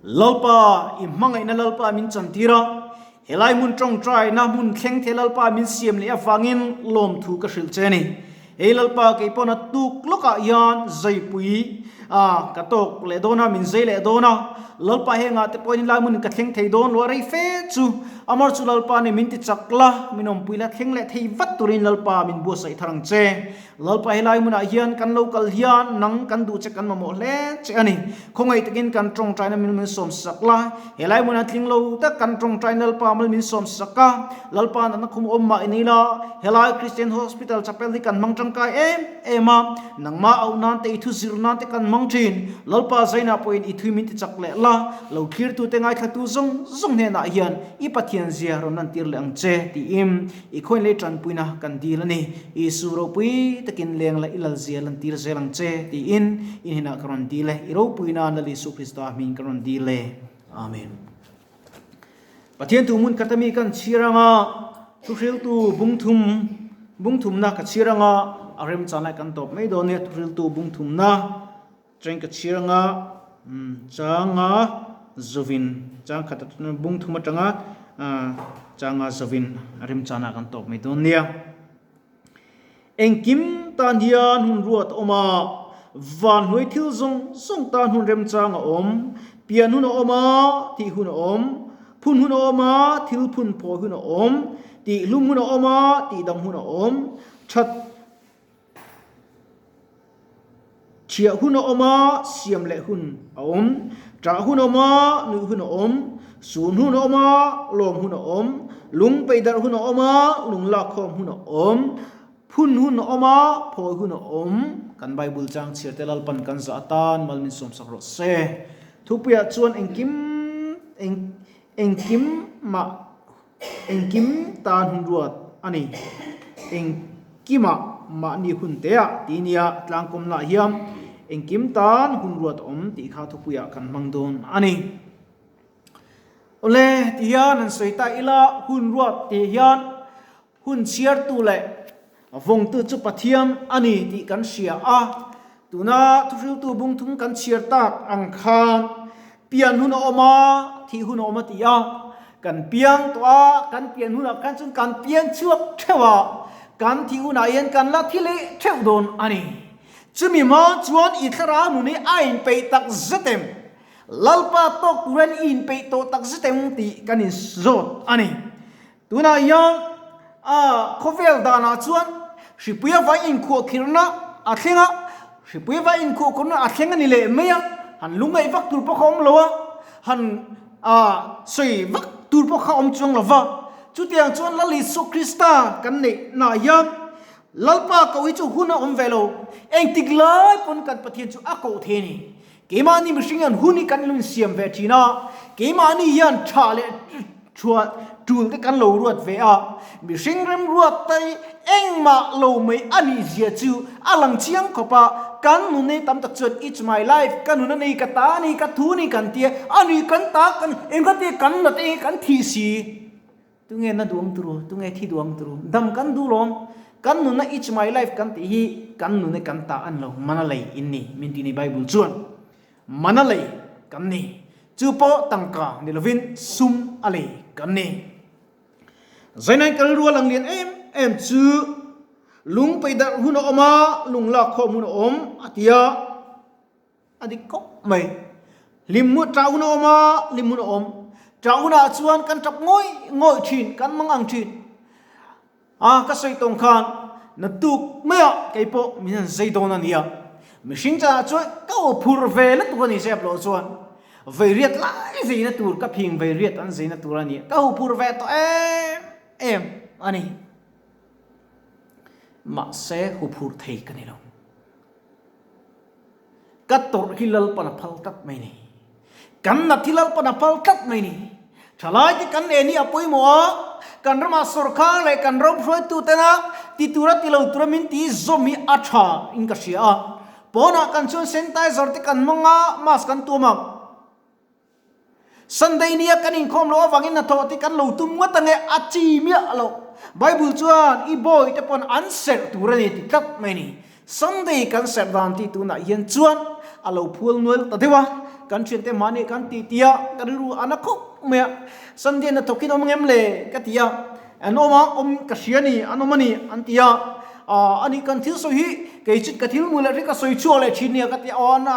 Lalpa, i hmangaihna Lalpa min chantir a, helai hmun tawngtaina hmun thleng thei Lalpa min siam leh avangin lawmthu ka hrilh che a ni. Hei Lalpa, kei pawn a tuk lawkah hian zaipui a ka tawk leh dawn a, min zai leh dawn a. Lalpa hengah te pawhin helai hmun ka thleng thei dawn lo a rei fe chu. Amar chu Lalpa nih min ti chak la, min awmpui la thleng leh thei vat turin Lalpa min buatsaih thar ang che. Lalpa helai hmunah hian kan lo kal hian nang kan duh che kan mamawh hle che a ni. Khawngaih takin kan tawngtaina min min sawm sak la. Helai hmunah tling lo tak kan tawngtaina Lalpa mal min sawm sak a. Lalpa natna khum awm mah i nei la. Helai Christian Hospital chapel hi kan hmang tangkai em em a. Nangmah auh nan te i thu zir nan te kan hmang thin. Lalpa zainah pawhin i thui min ti chak leh la. Lo thlirtute ngaithlatu zawng zawng hnenah hian i Pathian zia rawn lantir leh ang che tiin I khawiin lei tanpuina kan dil a ni. Isu ropui takin leng la i lalzia lantir zel ang che, tiin in hinah ka rawn dil e. I ropuina Lal Isu Krista hming ka rawn dil e. Amen. Pathian tu hmun khat ami kan chhir anga thuhriltu bungthum bungthumna ka chhir anga a remchan lai kan tawp mai dawn nia thuhriltu bungthumna Cheng ka chhir anga changa zovin chang khat bung thum atanga changa zovin a remchana kan tawp mai dawn nia. Engkim tan hian hun ruat a awm a, van hnuai thil zawng zawng tan hun remchang a awm, pian hun a awm a, tih hun a awm, phun hun a awm a, thil phun phawi hun a awm, tih hlum hun a awm a, tih dam hun a awm, that Chhiah hun a awm a, siam leh hun a awm. Ṭah hun a awm a, nuih hun a awm. Sun hun a awm a, lawm hun a awm. Lung peidarh hun a awm a, lung lakkhawm hun a awm. Phun hun a awm a, phawi hun a awm. Kan Bible chang chhiar te Lalpan kan zah atan mal min sawmsak rawh se. Thupuiah chuan engkim eng engkim mah Engkim tan hun ruat a ni. Engkimah mahni hun teah ti nia tlangkawmnaah hian engkim tan hun ruat a awm tih kha thupuiah kan hmang dawn a ni. Awle, ti hian han sawi ta ila, hun ruat tih hian hun chhiartu leh vawngtu chu Pathian a ni tih kan hria a. Tuna thuhriltu bungthum kan chhiar tak ang khan pian hun a awm a, thih hun a awm a ti a. Kan piang tawh a, kan pian hunah khan chuan kan piang chhuak theuh a, kan thih hunah hian kan la thi leh theuh dawn a ni. Chumi hma chuan i thlarau nun hi a inpeih tak zet em? Lalpa tawk turin i inpeih tawh tak zet em tih kan inzawt a ni. Tunah hian a khawvel danah chuan hripui a vai inkhuahkhirhna a thleng a, hripui vai inkhuahkhirhna a thleng a ni leh mai a, han lungngaih vak tur pawh kha awm lo a, han sawi vak tur pawh kha awm chuang lo va. Chutiang chuan Lal Isua Krista kan neihnaah hian Lalpa koh hi chu hun a awm ve lo, engtik lai pawn kan Pathian chu a koh thei a ni. Keimahni mihring hian hun hi kan lo insiam ve thin a, keimahni hian tha leh thua tul te kan lo ruat ve a, mihring remruat te engmah lo mai a nih zia chu a lang chiang khawp a, kan nun nei tam tak chuan it's my life, ka nun a nei, ka ta a ni, ka thu a ni kan tia, a ni kan ta kan engati kan nat eng kan thih si. Tunge na duang turu, tunge thi duang turu, dam kan duh lawm, kan nunna it's my life kan tih hi kan nuna kan ta an lo, mana lei in ni, min ti ni Bible chuan mana lei kan ni, chu pawh tangka ni lovin sum a lei kan ni. Zainain kal rual ang lian em em chu lung peidarh hun a awm a, lung lak khawm hun a awm a ti a. A dik khawp mai. Hlim hmun ṭah hun a awm a, hlim hun a awm. Ṭah hunah chuan kan ṭap ngawih ngawih ṭhin, kan mang ang ṭhin. A, ka sawi tawng khan na tuk maiah kei pawh min han zai dawn a nia. Mihring chanah chuan ka aw phur ve lutuk a ni zep loh chuan veiriat lai zeina tur ka phing veiriat an zeina tur a nia. Ka hu phur ve tawh em em a ni. Mahse hu phur thei ka ni lo. Ka tawrh hi Lalpan a phal tlat mai ni. Kan nat hi Lalpan a phal tlat mai ni. Thalai te kan en hi a pawimawh a, kan ramah sawrkhar leh kan ram hruaitu tena ti tura ti lo tura min ti zawm hi a tha in ka hria a. Pawnah kan chuan sanitizer te kan hmang a, mask kan tuam ang. Sunday nia kan inkhawm loh avangin hnathawh te kan lo tum ngawt ange a chi miah loh. Bible chuan i bawi te pawn an serh tur a ni ti tlat mai a ni. Sunday kan serh dan tih tunah hian chuan a lo phual nual ta deuh a. kan thiante mahni kan ti ti a, ka rilru a na khawp mai a, Sunday hnathawk in awm ngem le ka ti a, an awm a, awm ka hria a ni, an awm a ni an ti a, aah ani kan thil sawi hi kei chu ka thil hmuh leh hri ka sawi chhuak leh thin nia ka ti a, aw na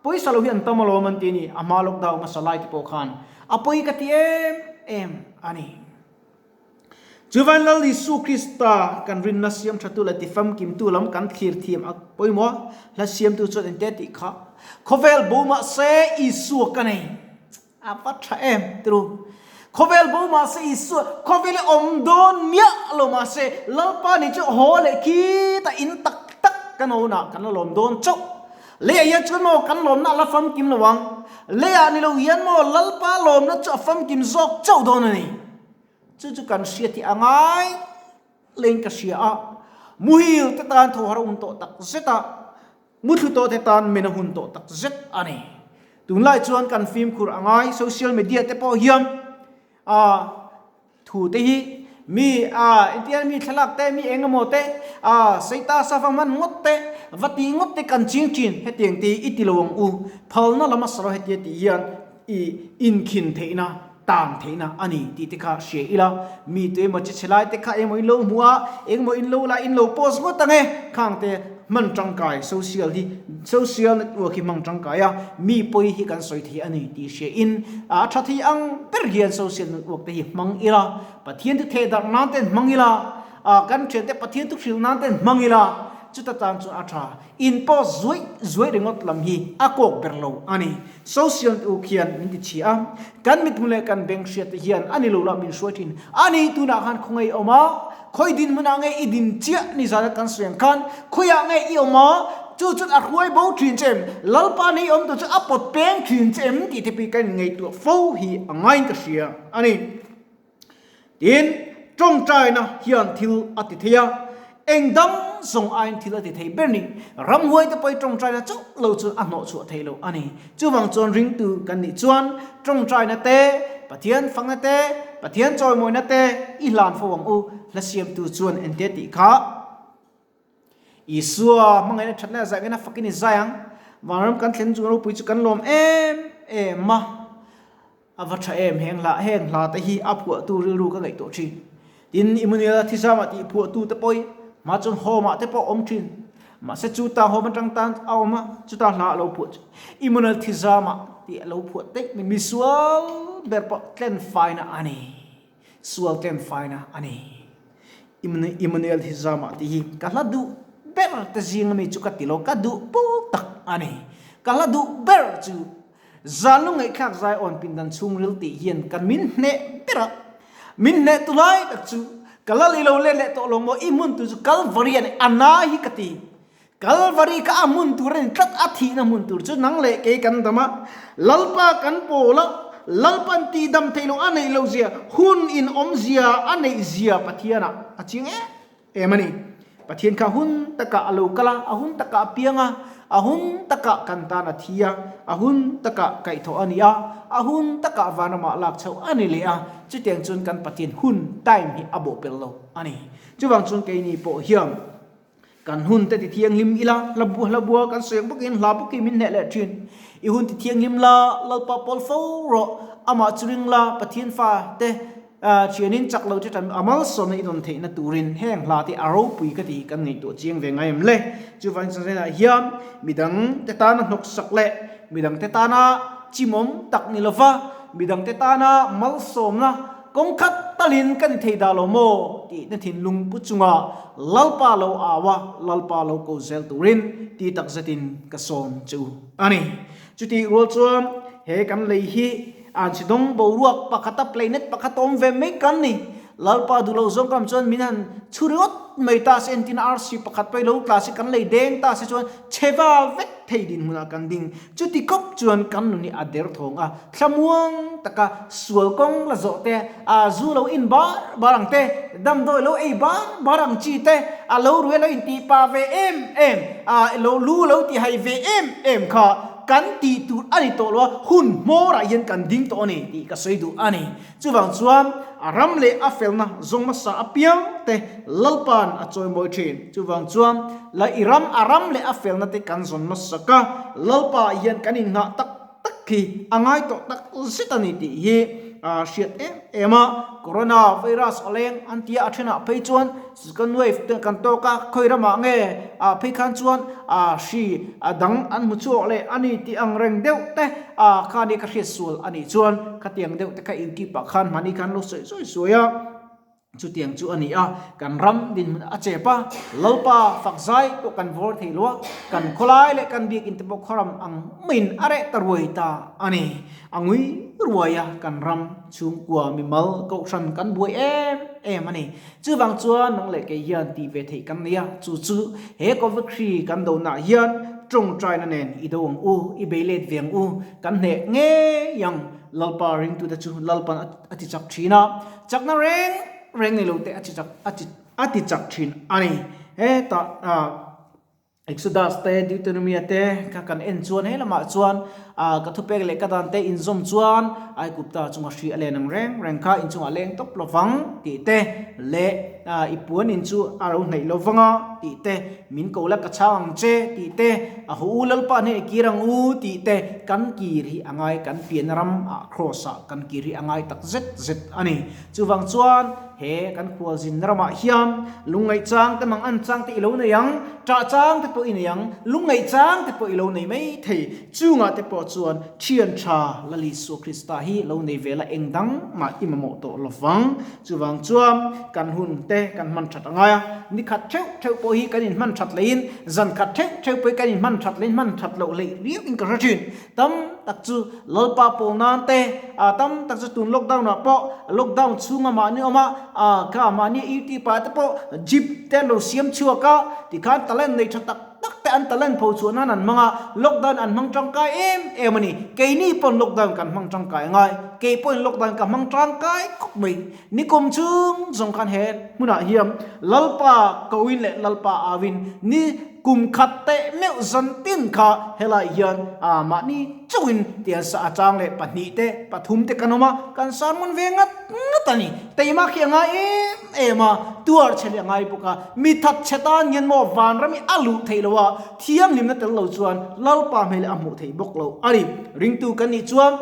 pawisa lo hi an tam alawm an ti a ni, a hma lockdown hmasa lai te pawh khan a pawi ka ti em em a ni. Chuvain Lal Isu Krista kan rinna siam thatu leh tifamkimtu lam kan thlir thiam a pawimawh a, hla siamtu chuan engte tih kha khawvel bo mah se Isua ka nei a va tha em tru. Khawvel bo mah se Isua khawvel i awm dawn miah lo mah se Lalpa ni chu haw leh khita in tak tak kan awnah kan la lawm dawn chauh. Leiah hian chuan maw kan lawmna a la famkim lo ang? Leiah ni lo hian maw Lalpa lawmna chu a famkim zawk chauh dawn a ni? Chu chu kan hria tih a ngai leiin ka hria a, muhil te tan tho har a hun tawh tak zet a, muthlu tawh te tan men a hun tawh tak zet a ni. Tunlai chuan kan fimkhur a ngai, social media te pawh hian a Thu te hi mi a engtiang mi thlalak te mi eng emaw te a Seita sava hman ngawt te va tih ngawt te kan ching thin hetiang te hi i ti lo ang u phalna lama saro hetia tih hian i inkhin theihna tan theihna a ni tih te kha hria ila mi tu emaw che chhe lai te kha engemaw in lo hmu a engemaw in lo la in lo post ngawt ang e khang te hman tangkai social hi social network hi hmang tangkai a mi pawi hi kan sawi thei a ni tih hria in a tha thei ang ber hian social network te hi hmang ila Pathian thu theh darh nan ten hmang ila a kan thian te Pathian thu hrilh nan ten hmang ila chuta tan chuan a tha in post zuai zuai ringawt lam hi a kawk ber lo a ni social network hian min ti chhia a kan mithmu leh kan beng hriat te hian a ni lo lah min hruai thin a ni tunah khan khawngaih awm a Khawi dinhmunah nge i din chiah ni zana kan sawi ang khan khawiah nge i awm a, chu chuan a hruai bo thin che em? Lalpa nei awm tur chu a pawt peng thin che em tih te pawh ka inngaihtuah fo hi a ngaiin ka hria a ni. Tin, tawngtaina hian thil a ti thei a, eng dang zawng aiin thil a ti thei ber ni. Ramhuai te pawh hi tawngtaina chauh lo chuan a hnawhchhuah thei lo a ni. Chuvang chuan ringtu kan nih chuan tawngtaina te, Pathian fakna te, Pathian chawimawina te i hlan fo ang u. Hla siamtu chuan engtia tih kha Isua hmangaihna thatna a zaih ngena fakin i zai ang. Vanram kan thlen chung ropui chu kan lawm em em a. A va tha em heng hla heng hla te hi a phuahtu rilru ka ngaihtuah thin. Tin, Immanuel-a thizamah tih phuahtu te pawh hi hma chuan home-ah te pawh a awm thin. Mahse chuta home atang tan a awm a, chuta hla a lo phuah chu Immanuel thizamah tih a lo phuah daih mai. Misual ber pawh tlen faina a ni. Sual tlen faina a ni. Immanuel thizamah tih hi ka hla duh ber te zinga mi chu ka ti lo, ka duh pawl tak a ni. Ka hla duh ber chu Zan lu ngaihthlak zai awn pindan chhungril tih hian kan min hneh ber a, min hneh tu lai tak chu ka lal i lo let leh tawh lo maw i hmun tur chu Kalvari a ni, a na hi ka ti. Kalvari kha a hmun tur a ni tlat, a thihna hmun tur chu nang leh kei kan dam a, Lalpa kan pawl a, Lalpan tihdam theih loh a neih loh zia, hun in awmzia a neih zia Pathianah a chiang em em a ni. Pathian kha hun takah a lo kal a, a hun takah a piang a, a hun takah kan tan a thi a, a hun takah kaihthawh a ni a, a hun takah vanramah lak chhoh a ni leh a, chutiang chuan kan Pathian hun, time, hi a bawhpelh lo a ni. Chuvang chuan keini pawh hian kan hun te ti thianghlim ila, hla bu hla bua kan sawi ang bawkin hla bawkin min hneh leh thin. I hun ti thianghlim la, Lalpa pawl fo rawh, amah chu ring la, Pathian fa te Thianin chak lo che tan a malsawmna i dawn theihna turin heng hla te a ropui ka tih kan ngaihtuah chiang ve ngai em le. Chuvangin Changzainah hian midang te tana hnawksak leh midang te tana chimawm tak ni lova midang te tana malsawmna kawng khat talin kan thei dah lo maw tihna thinlung pu chunga Lalpa lo au a, Lalpa lo ko zel turin ti takzetin ka sawm che u a ni. Chutih rual chuan he kan lei hi An si dawng boruak pakhata planet pakhat awm ve mai kan ni. Lalpa duh lo zawng kam chuan min han chhu ringawt mai ta se entin arsi pakhat pawh i lo tla se kan lei deng ta se chuan chhe val vek thei dinhmunah kan ding. Chuti kawp chuan kan nun hi a der thawng a, thlamuang taka sual kawng la zawh te, a zu lo in bar bar ang te, damdawi lo ei bar bar ang chi te, a lo ruai lo intih pa ve em em, a lo lu lo tih hai ve em em kha Kan tih tur a ni tawh lo a, hun hmawrah hian kan ding tawh a ni tih ka sawi duh a ni. Chuvang chuan a ram leh a felna zawng hmasa apiang te Lalpa'n a chawimawi thin. Chuvang chuan la i ram a ram leh a felna te kan zawn hmasak a, Lalpa hian kan innghah tak tak tak hi a ngai tawh tak zet a ni tih hi hriat em em a. Corona virus a leng an tia a thenah phei chuan second wave te kan tawk a, khawi ramah nge ah phei khan chuan hri a dang an hmu chhuak leh a ni tih ang reng deuh te kha nia ka hriat sual a nih chuan khatiang deuh te kha YouTube ah khan mahni khan lo sawi sawi sawi a. Chutiang chu a ni a, kan ram dinhmun a chep a, Lalpa fak zai pawh kan vawr thei lo a, kan khawlai leh kan biakinn te pawh khawram ang maiin a reh ta ruai ta a ni. A ngui ruai a, kan ram chhungkua mimal kohhran kan buai em em a ni. Chuvang chuan nang leh kei hian tih ve theih kan nei a, chu chu he Covid hri kan donaah hian tawngtaina nen i do ang u, i bei let ve ang u, kan hneh ngei ang. Lalpa ringtute chu Lalpan a ti chak thin a, chakna reng reng nei lo te a ti chak a ti a ti chak thin a ni. Hetah ah Exodus te Deuteronomia te kha kan en chuan he lamah chuan ah ka thupek leh ka dan te inzawm chuan Aigupta chunga hri a len ang reng reng kha inchungah leng tawp lovang tih te leh ah i puan in chu a ro hnaih lovang a tih te Min ko la ka chhang ang che tih te, a haw u Lalpa hneh kir ang u tih te, kan kir hi a ngai kan pian ram ah Kraws ah kan kir hi a ngai tak zet zet a ni. Chuvang chuan he kan khualzin ramah hian lungngaih chang te mang an chang te i lo nei ang, ṭah chang te pawh i nei ang, lungngaih chang te pawh i lo nei mai thei. Chungah te pawh chuan Thian ṭha Lal Isua Krista hi lo nei ve la eng dang mah i mamawh tawh lovang. Chuvang chuan kan hun te kan hman that a ngai a, ni khat theuh theuh pawh hi kan inhman that leiin zan khat theuh theuh pawh hi kan inhman that leiin hman that loh hleih riau in ka hre thin. Tam tak chu Lalpa pawl nan te, ah tam tak chu tun lockdown ah pawh lockdown chhunga mahni awm a, ah kha mahni YouTube ah te pawh jeep te an lo siam chhuak a, tikhan talent nei tha tak tak te an talent pho chhuah nan an hmang a, lockdown an hmang tangkai em em a ni. Keini pawn lockdown kan hmang tangkai ngai, kei pawhin lockdown ka hmang tangkai khawp mai. Nikum chung zawng khan he hmunah hian Lalpa koin leh Lalpa auin ni kum khat teh meuh zan tin kha helai hian mahni chauhin tian sa a chang leh pahnih te pathum te kan awm a, kan sermon ve ngat ngat a ni. Teima khi a ngai em em a, tuar chhe leh a ngai bawk a, mi that chhe tan hian maw vanram hi a luh theih lo a, thianghlimna tel lo chuan Lalpa hmel a hmuh theih bawk lo a ni. Ringtu kan nih chuan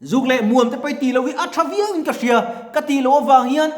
Zuk leh muam te pawh i tih loh hi a tha viau in ka hria, ka tih loh avang hian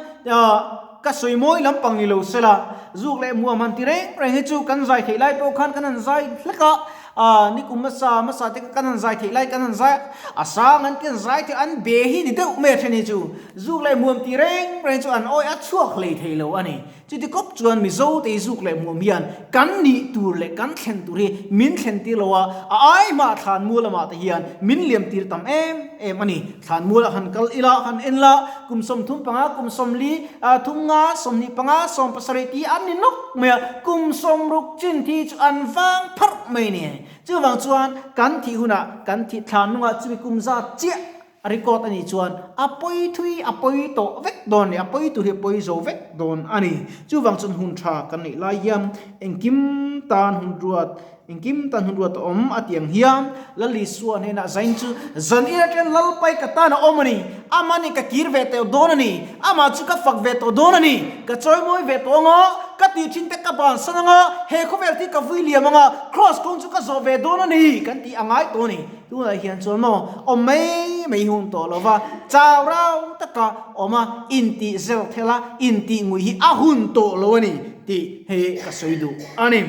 ka sawi mawi lampang ni lo sela, zuk leh muam han ti reng reng hi chu kan zai theih lai pawh khan kan han zai hlek a, nikum hmasa hmasa te kan han zai theih lai kan han zai a, a sang an ti an zai theih an be hi ni deuh mai a then hi chu zuk leh muam ti reng reng chu an awi a chhuak hlei thei lo a ni. Chuti kawp chuan Mizo te zuk leh hmuam hian kan nih tur leh kan thlen tur hi min thlen tir lo a, a ai hma thlanmual lamah te hian min liam tir tam em em a ni. Thlanmual ah han kal ila, han en la, kum 35, kum 40, thum nga, 25, 70 tih an ni nawk mai a, kum 60 chin thi chu an vang pharh mai a ni. Chuvang chuan kan thih hunah kan thih thlanlungah chumi kum zat chiah A record a nih chuan a pawi thui a pawi tawh vek dawn leh a pawi tur hi a pawi zo vek dawn a ni. Chuvang chuan hun tha kan neih lai hian engkim tan hun ruat engkim tan hun ruat a awm a tih ang hian Lal Isua hnenah zain chu zan in atang Lalpai ka tan a awm a ni, amah nih ka kir ve tawh dawn a ni, amah chu ka fak ve tawh dawn a ni, ka chawimawi ve tawh ang a, ka tih thin te ka bansan ang a, he khawvel thi ka vui liam ang a, Kraws kawng chu ka zawh ve dawn a ni kan tih a ngai tawh a ni. Tunah hian chuan maw awm mai mai hun tawh lo va, chau rau taka awm a, intih zel thel a, intih ngui hi a hun tawh lo a ni tih hei ka sawi duh a ni.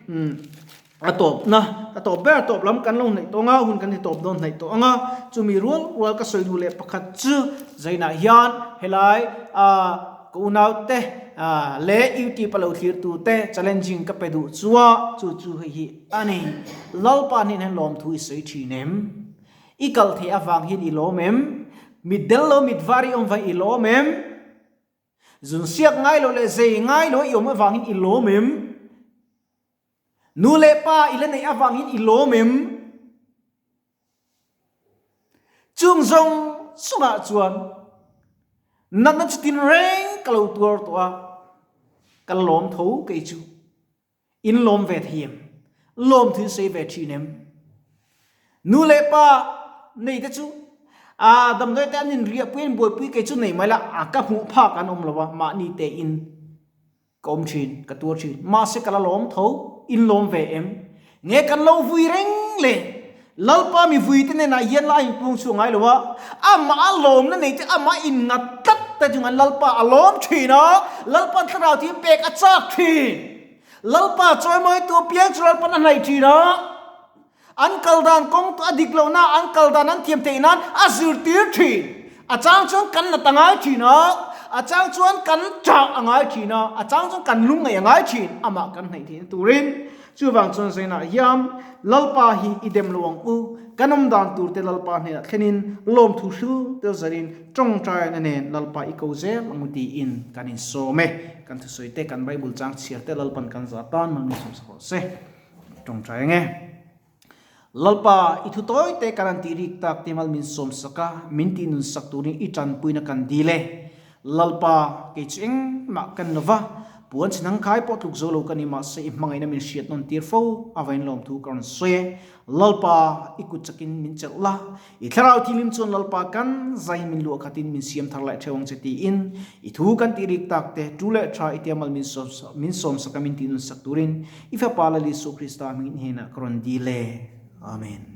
Umm a tawpna, a tawp ber tawp lam kan lo hnaih tawh ang a, hun kan ti tawp dawn hnaih tawh ang a, chumi rual rual ka sawi duh leh pakhat chu Zainah hian helai ah ka unaute leh YouTube a lo thlirtute challenging ka pe duh chua chu chu hei hi A ni, Lalpa hnen hian lawmthu i sawi thin em? I kal theih avang hian i lawm em? Mit del lo mit var i awm vang i lawm em? Zun siak ngai lo leh zei ngai lo i awm avangin i lawm em? Nu leh pa i la neih avangin i lawm em? Chung zawng zawngah chuan natna chutin reng ka lo tuar tawh a, ka la lawm tho kei chu. In lawm ve thei em? Lawm thil sawi ve thin em? Nu leh pa nei te chu a damdawi te an inriahpui an buaipui kei chu nei mai la a ka hmuh phak an awm lo a mahni te in ka awm thin ka tuar thin mahse ka la lawm tho in lawm ve em? Nge kan lo vui reng le? Lalpa mivuite hnenah hian la a inpung chhuak ngai lo a, amah a lawmna nei te, amah inngat tlat te chungah Lalpa a lawm thin a, Lalpa'n thlarau thim pek a chak thin. Lalpa chawimawitu apiang chu Lalpa'n a hnaih thin a, an kal dan kawng a dik loh na, an kal dan an thiam theih nan a zirtir thin. A chang chuan kan nat a ngai thin a, a chang chuan kan chah a ngai thin a, a chang chuan kan lungngaih a ngai thin, amah kan hnaih theihna turin. Chuvang chuan Zainah hian Lalpa hi i dem lo ang u, kan awm dan tur te Lalpa hnenah thlenin lawmthu hril tel zarin tawngtaina nen Lalpa i ko zel ang u tiin kan insawm e. Kan thusawi te, kan Bible chang chhiar te Lalpan kan zah tan mal min sawmsak rawh se. Tawngtai ang e. Lalpa, i thu tawi te kan han tih rik tak te mal min sawmsak a, min tih nunsak turin i tanpuina kan dil e. Lalpa, kei chu engmah kan lo va, puan chhe nang khai pawh tluk zo lo ka ni mahse i hmangaihna min hriat nawn tir fo avain lawmthu ka rawn sawi e. Lalpa, i kut chakin min chelh la, i thlarau thilim chuan Lalpa kan zai min luah khatin min siam thar leh theuh ang che tiin i thu kan tih rik tak te tu leh tha i tiamal min min sawmsak a min tih nunsak turin i fapa Lal Isu Krista hmingin hnenah ka rawn dil e. Amen.